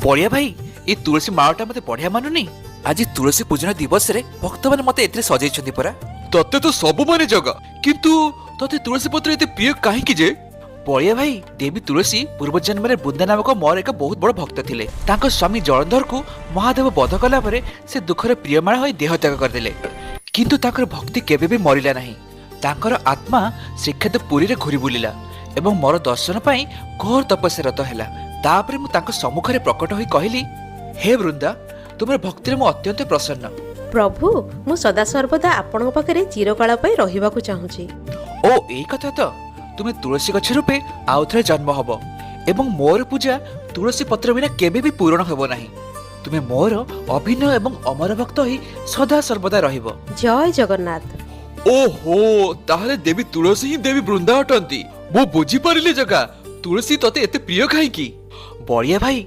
ବଳିଆ ଭାଇ, ଏ ତୁଳସୀ ମାଳଟା ମତେ ବଢିଆ ମାନୁନି। ଆଜି ତୁଳସୀ ପୂଜନ ଦିବସରେ ଭକ୍ତମାନେ ମତେ ଏଥିରେ ସଜେଇଛନ୍ତି ପରା। ତତେ ତ ସବୁ ମାନେ ଜଗା, କିନ୍ତୁ ତତେ ତୁଳସୀ ପତ୍ର ଏତେ ପ୍ରିୟ କାହିଁକି ଯେ? ବଳିଆ ଭାଇ, ଦେବୀ ତୁଳସୀ ପୂର୍ବ ଜନ୍ମରେ ବୃନ୍ଦା ନାମକ ମୋର ଏକ ବହୁତ ବଡ ଭକ୍ତ ଥିଲେ। ତାଙ୍କ ସ୍ୱାମୀ ଜଳନ୍ଧରକୁ ମହାଦେବ ବଧ କଲା ପରେ ସେ ଦୁଃଖରେ ପ୍ରିୟମାଣ ହୋଇ ଦେହ ତ୍ୟାଗ କରିଦେଲେ, କିନ୍ତୁ ତାଙ୍କର ଭକ୍ତି କେବେ ବି ମରିଲା ନାହିଁ। ତାଙ୍କର ଆତ୍ମା ଶ୍ରୀକ୍ଷେତ୍ର ପୁରୀରେ ଘୁରି ବୁଲିଲା ଏବଂ ମୋର ଦର୍ଶନ ପାଇଁ ଘୋର ତପସ୍ୟାରତ ହେଲା। ତାପରେ ମୁଁ ତାଙ୍କ ସମ୍ମୁଖରେ ପ୍ରକଟ ହୋଇ କହିଲି, ହେ ବୃନ୍ଦା, ତୁମର ଭକ୍ତିରେ ମୁଁ ଅତ୍ୟନ୍ତ ପ୍ରସନ୍ନ। ପ୍ରଭୁ, ମୁଁ ସଦାସର୍ବଦା ଆପଣଙ୍କ ପାଖରେ ଚିରକାଳ ପାଇଁ ରହିବାକୁ ଚାହୁଁଛି। ଓ, ଏଇ କଥା ତ! ତୁମେ ତୁଳସୀ ଗଛ ରୂପେ ଆଉ ଥରେ ଜନ୍ମ ହବ ଏବଂ ମୋର ପୂଜା ତୁଳସୀ ପତ୍ର ବିନା କେବେ ବି ପୂରଣ ହେବ ନାହିଁ। ତୁମେ ମୋର ଅଭିନ୍ନ ଏବଂ ଅମର ଭକ୍ତ ହୋଇ ସଦା ସର୍ବଦା ରହିବ। ଜୟ ଜଗନ୍ନାଥ। ଓହୋ, ତାହେଲେ ଦେବୀ ତୁଳସୀ ହିଁ ଦେବୀ ବୃନ୍ଦା ଅଟନ୍ତି। ମୁଁ ବୁଝିପାରିଲି ଜଗା, ତୁଳସୀ ତତେ ଏତେ ପ୍ରିୟ କାହିଁକି। ବଳିଆ ଭାଇ।